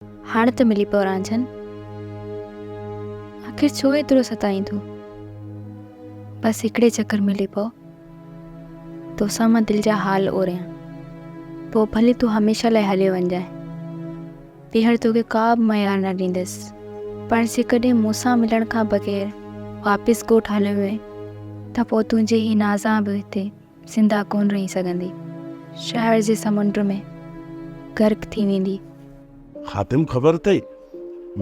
هاڻ ته ملي پئو رانجهن. آخر ڇو ايترو ستائين ٿو؟ بس هڪڙي چڪر ملي پئو. توسان مان دل جا حال اوريان. پوء ڀلي تون هميشه لاء هليو وڃجانء. ٻيهر توکي ڪا به ميار نه ڏيندس. پر جيڪڏهن مون سان ملڻ کان بغير واپس ڳوٺ هليو وئين ته پوء تنهنجي هي نازان به هتي زنده ڪونه رهي سگهندي. شهر جي سمنڊ ۾ غرق ٿي ويندي. خادم خبر اٿئي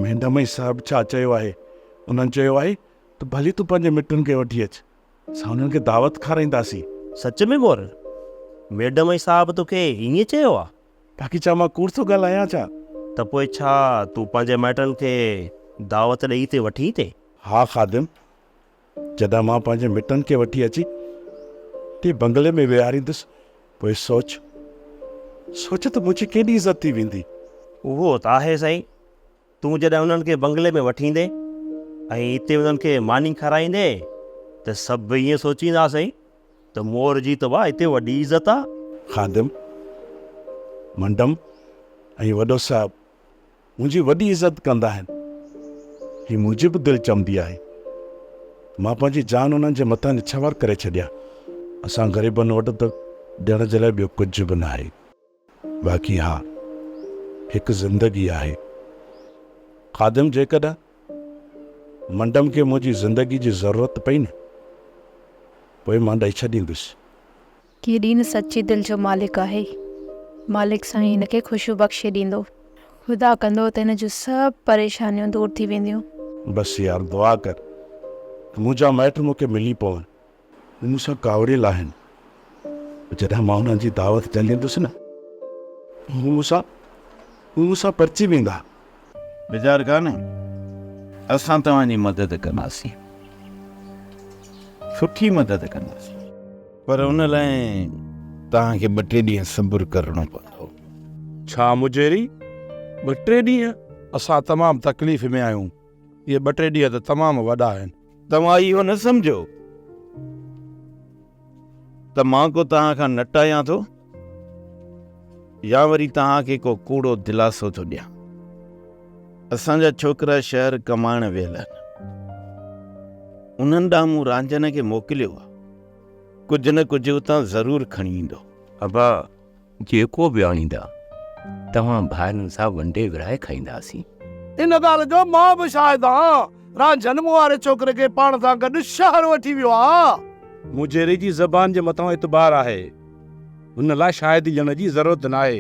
مينڊم ۽ صاحب ڇا چيو آهي؟ انهن چيو آهي ته ڀلي تون پنهنجي مٽن کي وٺي اچ. اسان انهن کي دعوت کارائينداسين. سچ ۾ مور؟ ميڊم ۽ صاحب توکي ائين چيو آ؟ باقي ڇا مان ڪوڙ ٿو ڳالهايان ڇا؟ ته پوء ڇا تون پنهنجي مائٽن کي دعوت ڏئي هتي وٺي ايندين؟ ها خادم، جڏهن مان پنهنجي مٽن کي وٺي اچي هتي بنگلي ۾ ويهاريندس، پوء سوچ، سوچ ته منهنجي ڪيڏي عزت ٿي ويندي. اهو ته آهي سائين، تون جڏهن انهن کي بنگلي ۾ وٺي ايندين ۽ اتي انهن کي ماني کارائيندين ته سڀ ائين سوچيندا سائين ته مور جي ته واهه اتي وڏي عزت آ. خادم، منڊم ۽ وڏو صاحب منهنجي وڏي عزت ڪندا آهن. هي منهنجي به دل چوندي آهي ته مان پنهنجي جان انهن جي مٿان نڇاور ڪري ڇڏيان. اسان غريبن وٽ ته ڏيڻ جي لاء ٻيو ڪجهه به ناهي. باقي ها هڪ زندگي آهي. خادم جيڪڏهن منڊم کي منهنجي زندگي جي ضرورت پئي نه پوء مان ڏئي ڇڏيندس. ڪيڏي نه سچي دل جو مالڪ آهي. مالڪ سائين هن کي خوشيون بخشي ڏيندو. خدا ڪندو ته هن جون سڀ پريشانيون دور ٿي وينديون. بس يار دعا ڪر ته منهنجا مائٽ مون کي ملي پون. هو مون سان ڪاوڙيل آهن. جڏهن مان انهن جي دعوت جهليندس نه، هو مون سان هو مون سان پرچي ويندا. بيزار ڪانه، اسان توهان جي مدد ڪنداسين. سٺي مدد ڪنداسين. پر ان لاء توهان کي ٻه ٽي ڏينهن صبر ڪرڻو پوندو. ڇا مجيري، ٻه ٽي ڏينهن؟ اسان تمام تڪليف ۾ آهيون. اهي ٻه ٽي ڏينهن ته تمام وڏا آهن. توهان اهو نه سمجهو ته مان ڪو توهان کان نٽايان ٿو يا وري توهان کي ڪو ڪوڙو دلاسو ٿو ڏيان. اسان جا ڇوڪرا شهر ڪمائڻ ويل آهن. انهن ڏانهن مون رانجهن کي موڪليو آهي. ڪجهه نه ڪجهه اتان ضرور کڻي ايندو. ابا جيڪو به آڻيندا، توهان ڀائرن سان ونڊي ورهائي کائينداسين. ان ڳالهه جو مان به شاهد آهيان. رانجهن مون واري ڇوڪري کي پاڻ سان گڏ شهر وٺي ويو آ. مجيري جي زبان جي مٿان اعتبار آهي. هن لاء شاهدي ڏيڻ جي ضرورت ناهي.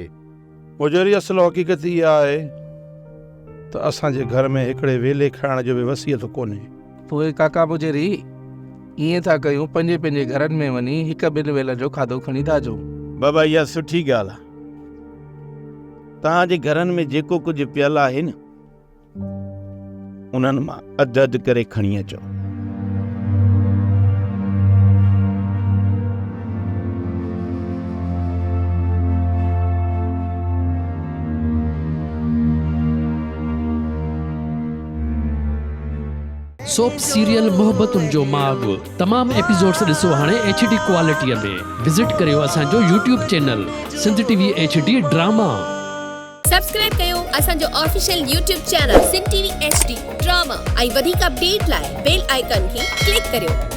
مجيري اصل حقيقت اها آهي ته اسان جي گهر ۾ هڪڙي ويلي کائڻ جو به وسيعت ڪونهي. پوء ڪاڪا مجيري ائين ٿا ڪيون پنهنجي پنهنجي گهرن ۾ وڃي هڪ ٻن ويلن جو کاڌو کڻي ٿا اچون. بابا اها سٺي ڳالهه آهي. توهان جي گهرن ۾ جيڪو ڪجهه پيل آهي نه انهن مان اڌ اڌ ڪري کڻي اچو. سوپ سيريل محبتن جو ماڳ تمام ايپيسوڊس ڏسو هاڻي ايڇ ڊي ڪوالٽي ۾ وزٽ ڪريو اسان جو YouTube channel Sindh T V H D drama. Subscribe ڪيو اسان جو official YouTube channel Sindh T V H D drama ۽ وڌيڪ اپڊيٽ لاء بيل آئيڪان کي ڪلڪ ڪريو.